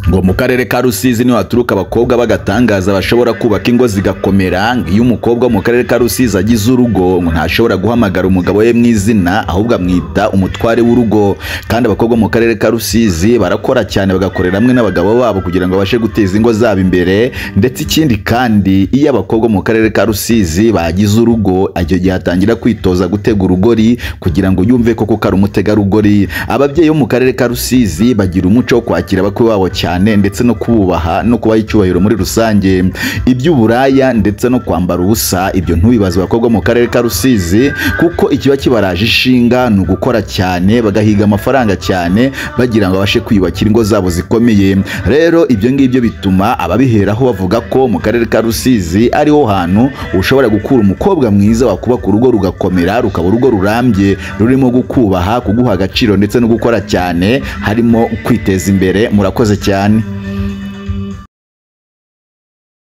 Ngo mu karere ka Rusizi niho haturuka abakobwa b'agatangaza bashobora kubaka ingo zigakomera. Ngo iyo umukobwa wo mu karere ka Rusizi agize urugo, ngo ntashobora guhamagara umugabo we mu izina, ahubwo amwita umutware w'urugo. Kandi abakobwa mu karere ka Rusizi barakora cyane, bagakorera hamwe n'abagabo babo kugira ngo babashe guteza ingo zabo imbere. Ndetse ikindi kandi, iyo abakobwa mu karere ka Rusizi bagize urugo, icyo gihe atangira kwitoza gutega urugori kugira ngo yumve koko ko ari umutegarugori. Ababyeyi bo mu karere ka Rusizi bagira umuco wo kwakira abakwe babo cyane, ndetse no kububaha no kubaha icyubahiro muri rusange. Iby'uburaya ndetse no kwambara ubusa, ibyo ntubibaze abakobwa mu karere ka Rusizi, kuko ikiba kibaraje ishinga ni ugukora cyane, bagahiga amafaranga cyane, bagira ngo babashe kwiyubakira ingo zabo zikomeye. Rero ibyo ngibyo bituma ababiheraho bavuga ko mu karere ka Rusizi ariho hantu ushobora gukura umukobwa mwiza wakubaka urugo rugakomera, rukaba urugo rurambye, rurimo gukubaha, kuguha agaciro ndetse no gukora cyane, harimo kwiteza imbere. Murakoze cyane.